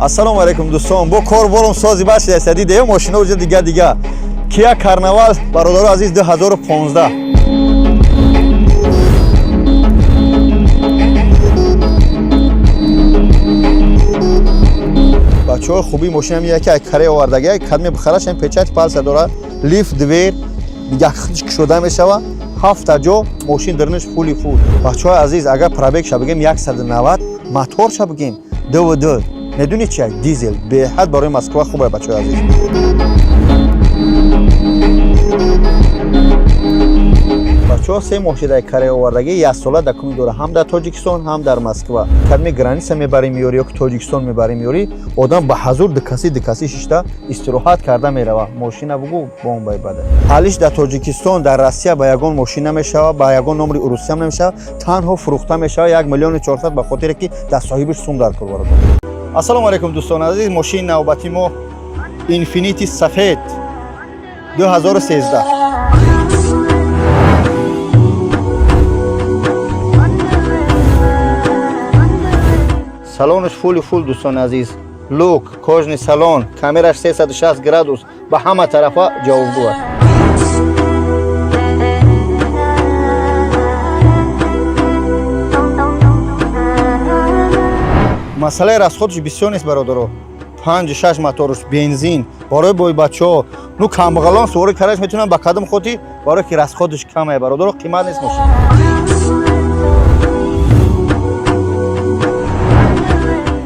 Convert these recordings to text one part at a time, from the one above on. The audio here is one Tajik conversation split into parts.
Ассалому алайкум, дӯстон. Бо кор борум сози баши дастади деё мошино уже дига дига. Kia Carnival, бародаро азиз, 2015. Бачаҳои хуби мошинам яке ай Корея овардаги, кадме бихараш ҳам печати палса дора, лифт, дверь якхудш кушода мешава, ҳафта ҷо мошин дарниш фули фул. Бачаҳои азиз, агар пробегша бигем 190, моторша бигем ДВД. Медонед чи як дизел беҳад барои Москва хуб ай, бачаҳои азиз. Бачаҳо, се моҳ шуда Корея овардагӣ, яксола документ дора, ҳам дар Тоҷикистон, ҳам дар Москва. Кадме граница мебарем меёрӣ ё ки Тоҷикистон мебарем меёрӣ, одам ба ҳазур дукаси дукаси шишта истироҳат карда мерава. Мошина бугу бомбай бада. Ҳалиш дар Тоҷикистон, дар Россия ба ягон мошин намешава, ба ягон номри урусиям намешава, танҳо фурӯхта мешава 1 миллиону 400, ба хотире ки дар соҳибиш сум дар кор бародар. Ассалому алайкум, дӯстони азиз. Мошини навбати мо Инфинити сафед 2013. Салонаш фули фул, дӯстони азиз, люк, кожаный салон, камераш 360 градус ба ҳама тарафа ҷавобгӯ аст. Масъалаи расходаш бисёр нест, бародаро. Панҷ шаш моторш бензин барои бойбачаҳо, ну, камбағалон суворӣ караш метавонанд. Ба кадом хотир? Барое ки расходаш камае, бародаро, қимат нест мошин.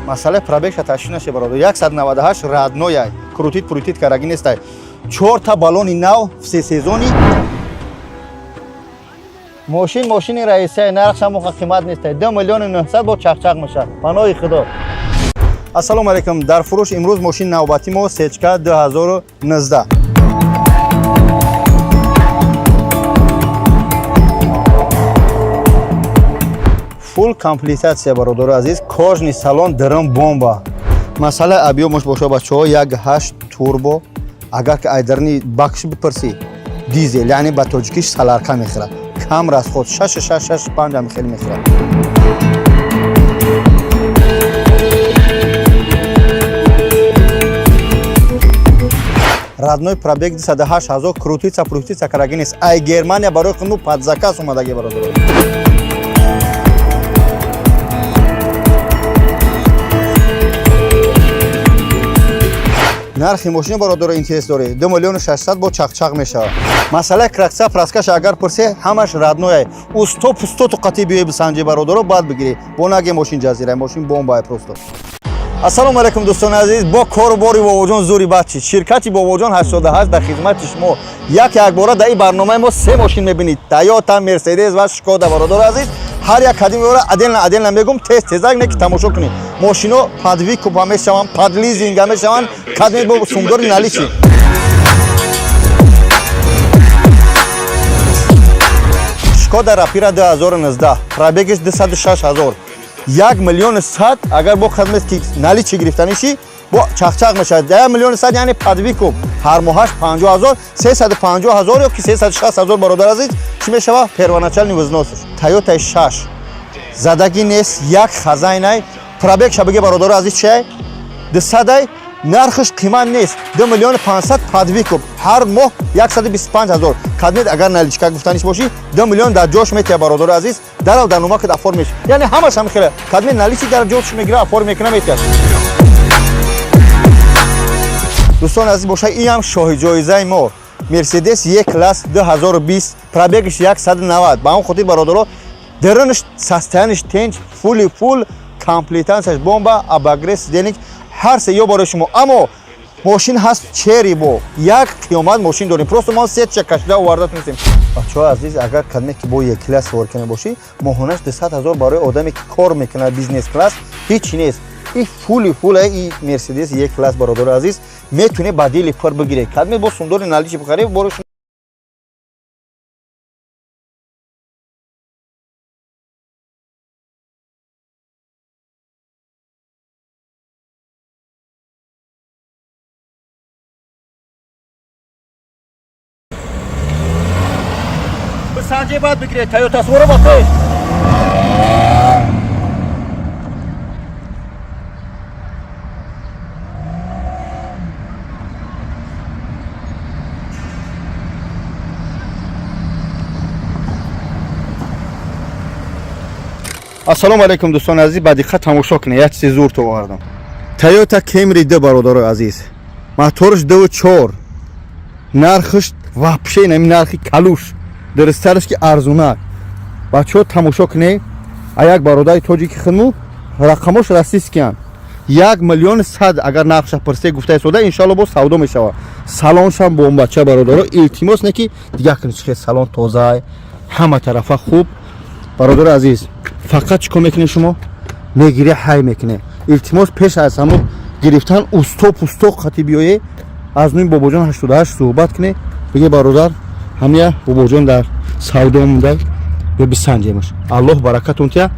Масъалаи пробегша ташвиш наше, бародар, 198 родной, крутить прутить карагӣ нестай. Чорта баллони нав, всесезонный. Мошин мошини раисае, нархшам моха қимат нестай, 2 миллиону 900, бо чақчақ мешавад. Паноҳи Худо. Ассалому алайкум. Дар фурӯш имрӯз мошини навбати мо сечка 2019. Фул комплектация, бародари азиз, кожаный салон, дрм бомба. Масъалаи объёмаш боша, бачаҳо, 1.8 турбо. Агар ки айдарни бакш бипурсӣ, дизел, яъне ба тоҷикиш солярка мехӯрад, кам расход, 6 6 6 5 ҳам хеле мехӯрад. Родной пробег 208 ҳазор, крутиться прутиться карагӣ нест. Ай Германия барои хуну под заказ омадаги, бародаро. Нархи мошина, бародаро, интерес доред, 2 миллиону 600, бо чақчақ мешавад. Масъалаи кракса праскаша агар пурсе, ҳамаш родной. Усто пустоту қатӣ биёй бисанҷи, бародаро, баъд бигирӣ. Бо наге мошин ҷазира, мошин бомбае просто. Ассалому алайкум, дӯстони азиз. Бо кору бори Бобоҷон зури бачи ширкати Бобоҷон 88 дар хизмати шумо. Як якбора дар ин барномаи мо се мошин мебинед: Тойота, Мерседес ва Шкода. Бародари азиз, ҳар як кадим ора отдельно отдельно мегум, тез тезак не ки тамошо кунед. Мошино под выкупа мешаванд, под лизинга мешаванд, кадме бо сумдори наличный. Шкода Рапира 2019, пробегиш 206 ҳазор, 1 миллиону 100. Агар бо кадмест ки наличный гирифтаниши, бо чақчақ мешавад. 1 миллиону 100, яъне под выкуп ҳар моҳаш 50 ҳазор, 350 ҳазор ё ки 360 ҳазор, бародар азиз, чӣ мешава первоначальный взносш. Тойотай 6 задагӣ нест, як хазайнай. Пробег шабаги, бародари азиз, чиай? 200. Нархаш қимат нест, 2 миллиону 500, под выкуп ҳар моҳ 125 ҳазор. Кадмед агар наличка гуфтаниш бошӣ, 2 миллион дар ҷош метия, бародари азиз, дарав дар номакат оформиш. Яъне ҳамаш ҳам хеле кадмед наличный дар ҷош мегира, оформ мекуна, метиҳад. Дӯстони азиз, боша, ин ҳам шоҳи ҷоизаи мо Мерседес Е класс 2020, пробегиш 190. Ба он хотир, бародаро, дарунаш состояниш тенч, фули фул, комплектацияш бомба, обогрев сидений ҳар се ё барои шумо. Аммо мошин ҳаст чери, бо як қиёмат мошин дорем, просто мо сетша кашида оварда тунистем. Бачаҳои азиз, агар кадме ки бо Е класс савор кунед бошӣ, моҳонаш 200 ҳазор барои одаме ки кор мекунад, бизнес класс ҳичи нест. И фули фула и Мерседес Е класс, бародари азиз, метунед ба дили пур бигиред. Кадме бо сумдори наличный бихаред боро. Бисанҷе, баъд бигиред. Тойота суворо ба пеш. Ассалому алайкум, дӯстони азиз, ба диққат тамошо кунед, як чизи зур то овардам. Тойота Camry 2, бародарои азиз, моторш 2.4, нархш вообще инами нархи калуш, дурусттараш ки арзунак. Бачаҳо, тамошо кунед, а як бародари тоҷики худму, рақамош российский янд. 1 миллиону 100 агар нархша пурсе, гуфта истода, иншалло боз савдо мешавад. Салоншам бомбача, бародаро, илтимос не ки дигар кунед, чихел салон тоза, ҳама тарафа хуб. Бародари азиз, фақат чӣ кор мекунед шумо? Мегирӣ, ҳай мекунед. Илтимос, пеш аз ҳамо гирифтан усто пусто қати биёе, аз нуи Бобоҷон 88 суҳбат кунед, биге: «Бародар, ҳамия Бобоҷон дар савдо монда, ё бисанҷемаш». Аллоҳ баракатон тия.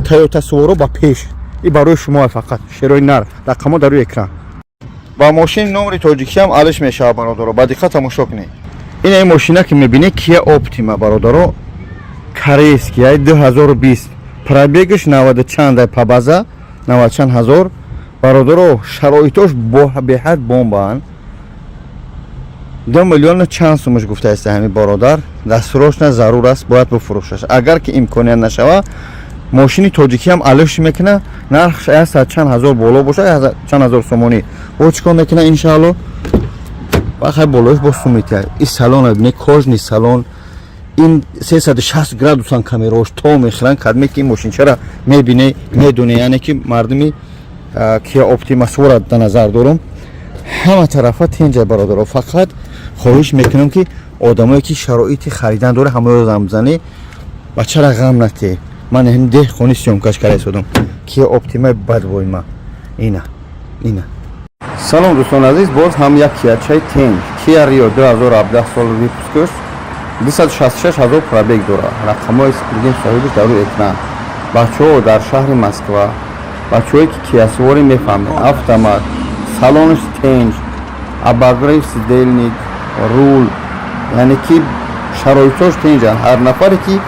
Тойота суворо ба пеш и барои шумо фақат шерои нар, рақамо дар рӯи экран. Ба мошини номери тоҷикиам алиш мешавад. Бародаро, ба диққат тамошо кунед. Ин ин мошина ки мебинед, Кия Оптима, бародаро, корейский, ай 2020, пробег аш 90 чанд, по база 90 чанд ҳазор. Бародаро, шароитош беҳад бомбаанд. 2 миллиону чанд сумаш гуфтааст ҳамин бародар. Дастурошна зарур аст, бояд бифурӯшаш. Агар ки имконият нашава, мошини тоҷикиам алиш мекуна, нархш яксад чанд ҳазор боло боша, чанд ҳазор сомонӣ. Бо чӣ кор мекуна? Иншаалло, бахай болоиш бо сум метиҳад. И салона бине, кожаный салон, ин 360 градусан камераош то мехӯранд. Кадме ки ин мошинчара мебине, медоне, яъне ки мардуми Кия Оптима сувора дар назар дорум. Ҳама тарафа тенҷа, бародаро. Фақат хоҳиш мекунам, ки одамое ки шароити харидан дора, ҳамаро замзанӣ, бачара ғам натӣ. Ман ҳам деҳқони съёмка ш карда истодам. Кия Оптимаи бадвойма, ина, ина. Салом, дӯстони азиз, боз ҳам як киячаи тенҷ, Кия Рио, 2017 сол выпуск аш, 266 ҳазор пробег дорад. Рақамҳои бигем, соҳибаш дар рӯи экран. Бачаҳо дар шаҳри Москва, бачаҳое ки киясуворӣ мефаҳмед, автомат, салонаш тенҷ, обогрев сидельник, рул, яъне ки шароитош тенҷанд. Ҳар нафаре ки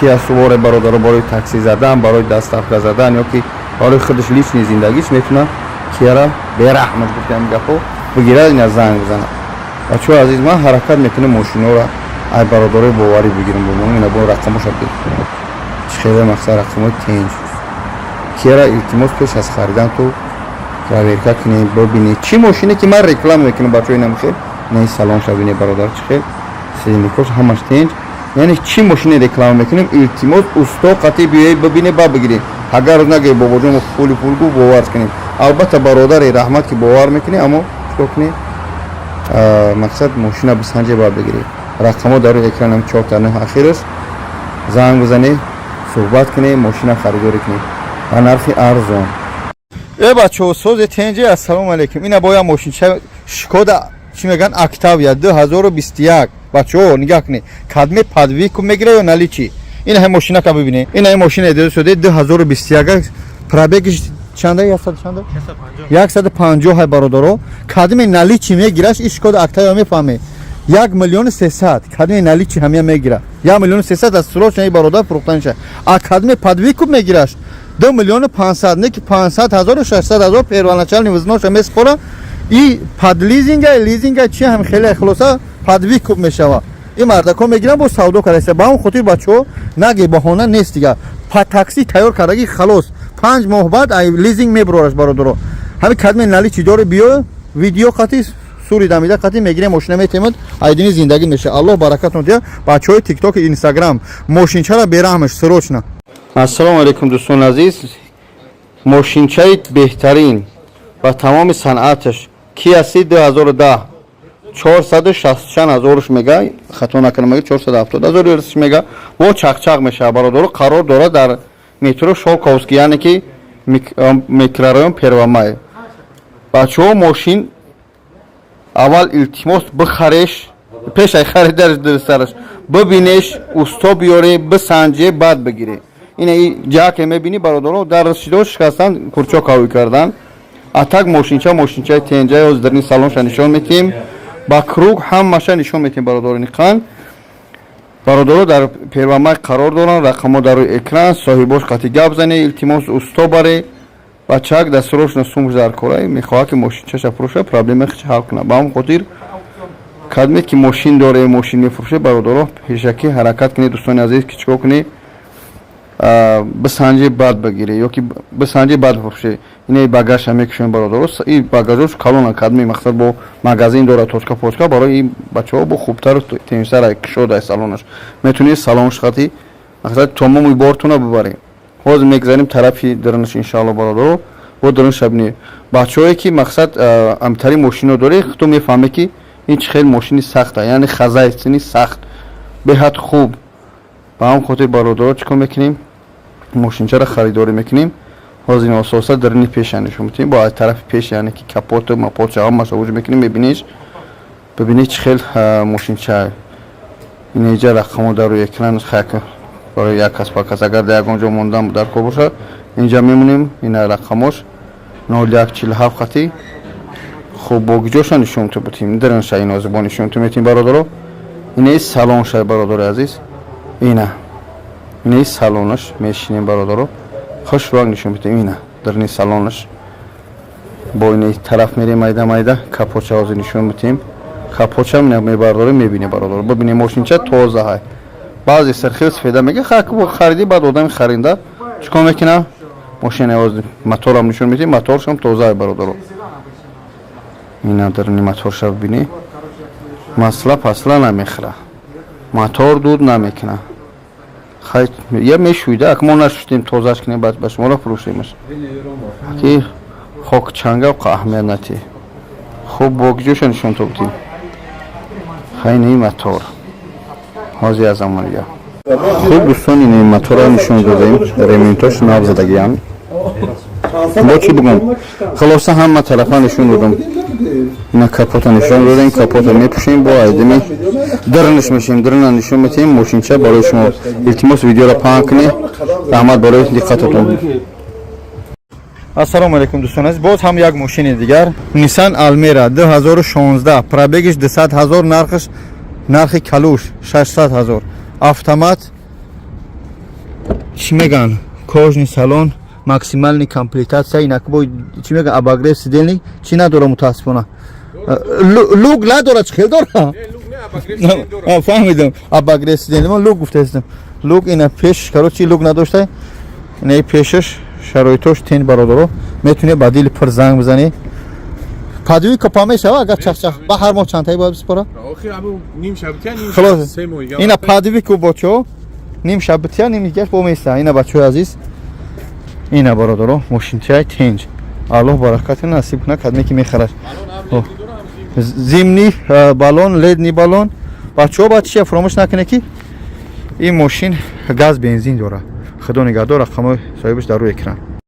киясуворе, бародаро, барои такси задан, барои доставка задан ё ки барои худаш личный зиндагиш, метавонад кияра бераҳмаш, гуфтам гапо, бигирад, ина занг бизанад. Бачаҳои азиз, ман ҳаракат мекунам мошиноро ай бародарои боварӣ бигирам. Бумон, ина бо рақамоша биг, чӣ хеле мақсад, рақамои тенҷ. Кияра, илтимос, пеш аз харидан ту проверка кунед, бибинед чӣ мошине ки ман реклама мекунам. Бачаҳои, намхел не, салонша бинед, бародар, чӣ хел сидельник ош ҳамаш тенҷ. Яъне чӣ мошине реклама мекунем, илтимос, усто қатӣ биёед, бибинед, ба бигиред. Агар нагӯед: «Бобоҷон, пули пул гу», бовар кунем. Албатта, бародари, раҳмат, ки бовар мекунед, аммо чикор кунед? Мақсад, мошина бисанҷе, ба бигиред. Рақамҳо дар рӯи экранам, чорта нӯҳ ахираш, занг бизанед, суҳбат кунед, мошина харидорӣ кунед ба нархи арзон. Э, бачаҳо, сози, тенҷи, ассалому алайкум. Ина боя мошинча, Шкода, чӣ мегӯянд, Октавия 2021. Бачаҳо, нигаҳ кунед, кадме под выкуп мегира ё наличный. Ина ҳай мошинака бибинед, ина ҳай мошина ида шуде, 2021, пробег иш чанда? Яксад чанда? 150 ҳай. Бародаро, кадме наличный мегираш, и Шкода Октавия мефаҳме, 1 миллиону 300. Кадме наличный ҳамия мегира, 1 миллиону 300, аз срочно бародар фурӯхтаниша. А кадме под выкуп мегираш, 2 миллиону 500, не ки 500 ҳазору 600 ҳазор первоначальный взнос а меспора. И под лизинга, лизинга чи ҳам хеле, хулоса, под выкуп мешава. Ин мардако мегиран, бо савдо кардаиста. Ба ҳамон хотир, бачаҳо, наге баҳона нест дига. Па такси тайёр кардаги, халос, 5 моҳ баъд ай лизинг мебурораш. Бародаро, ҳамин кадме наличный дори, биё, видео қати сури дамида қати мегирем, мошина метемад, айдини зиндагӣ меша. Аллоҳ баракатон диҳад. Бачаҳои Тиктоки, Инстаграм, мошинчара бераҳмаш, срочно. Ассалому алайкум, дӯстони азиз. Мошинчаи беҳтарин ва тамоми санъаташ, Кия Сид 2010, 460 чанд ҳазоруш мега, хато накунам, мега 470 ҳазор ёрсш мега, во чақчақ мешавад. Бародаро, қарор дорад дар метро Щёлковский, яъне ки микрорайон Первомай. Бачаҳо, мошин аввал, илтимос, бихареш, пеш ай харидарш, дурустараш бибинеш, усто биёре, бисанҷе, баъд бигире. Ина ҷаке мебинӣ, бародаро, дар шидо шикастан, курчо кавӣ кардан. А так мошинча мошинчаи тенҷа. Ҳозир дарни салонша нишон метиҳем, ба круг ҳамаша нишон метиҳем, бародарони қанд. Бародаро, дар Первомай қарор доранд, рақамҳо дар рӯи экран, соҳибош қати гап зане, илтимос, усто баре. Бачак дастурошна сумш дар кора, мехоҳад ки мошинчаша фурӯша, проблема хича ҳал кунад. Ба ҳамон хотир, кадме ки мошин доре, мошин мефурӯше, бародаро, пешакӣ ҳаракат кунед, дӯстони азиз, ки чикор кунед. Бисанҷи, баъд бигирӣ, ё ки бисанҷи, баъд бифурӯшӣ. Ина багажша мекушем, бародаро. И багажош калона, кадми мақсад бо магазин дора, точка почка барои ин бачаҳо бо хубтару тенҷтар кушода салонаш. Метавонӣ салонш хати мақсад тамоми бортуна бибарӣ. Ҳозир мегзарем тарафи дарунаш, иншаалло, бародаро, бо дарунша бинед. Бачаҳое ки мақсад амтари мошино дорӣ, ту мефаҳмӣ, ки ин чӣ хел мошини сахта, яъне хозяйственный сахт, беҳад хуб. Ба ҳам хотир, бародаро, чӣ кор мекунем? Мошинчаро харидорӣ мекунем. Ҳозир ососа даруни пеша нишон метиҳем, бо аз тарафи пеш, яъне ки капоту мапотча ҳамаша вуҷуд мекунем. Мебиниш, бибинед, чӣ хел мошинча. Инеҷа рақамо дар рӯи экран. Хак барои як кас ба кас, агар дар ягон ҷо мондан дар кор бошад, инҷа мемонем. Ина рақамош 0147 хати. Хуб, бо гиҷоша нишон бутем? Дарунша инози бо нишон метем, бародаро. Инаи салонша, бародари азиз, ина инаи салонаш мешинем, бародаро, хушранг нишон метем. Ина даруни салонаш. Бо инаи тараф мерем, майда майда капотча ҳозир нишон метем. Капотча мебардорем, мебинем, бародаро. Бибинем, мошинча тоза ҳай. Баъзе сирхил сафеда мега, хариди, баъд одами харинда чӣ кор мекуна? Мошина ҳозир моторам нишон метем, моторшам тоза ҳай, бародаро. Ина даруни моторша бибинӣ, масла пасла намехӯра, мотор дуд намекуна. Хай, я мешӯида, ак мо нашуштем, тозаш кунем, баъд ба шуморо фурӯшемаш, ки хок чанга аҳамият натӣ. Хуб, бо киҷоша нишон то будем? Хайнаи мотор ҳозир аз замонига. Хуб, дӯстон, ин моторро нишон додем, ремонтош нав задагиам. Бо чӣ бигӯм? Хулоса, ҳама тарафа нишон додам. Ина капота нишон додем, капота мепӯшем, бо айдими дарнаш мешем, дарна нишон метиҳем мошинча барои шумо. Илтимос, видеоро паҳн кунед. Раҳмат барои диққататон. Ассалому алайкум, дӯстон азиз. Боз ҳам як мошини дигар, Nissan Almera 2016, пробегиш 200 ҳазор, нархаш нархи калуш 600 ҳазор, автомат, чӣ меган, кожаный салон, максимальный комплектация. Инак бо чӣ меган, обогрев сидений чӣ надора, мутаассифона люк надора. Чӣ хел дора? Фаҳмидам, обогрев сидений, ман люк гуфтаистам, люк ина пеш, короче, люк надошта. Инаи пешаш шароитош тен, бародаро, метунед ба дили пур занг бизанӣ. Под выкуп а мешава, агар чахчах ба ҳар моҳ чандтаи бояд биспора? Хулос, ина под выкуп, бочо, ним шабития, ним дигаш бо места. Ина, бачаҳои азиз, ина, бародаро, мошинчаи тенҷ. Аллоҳ баракати насиб кунад кадме ки мехарад. Зимний баллон, летний баллон. Бачаҳо, баъд чия фаромӯш накунед, ки ин мошин газ, бензин дорад. Худо нигаҳдор. Рақамҳои соҳибаш дар рӯи экран.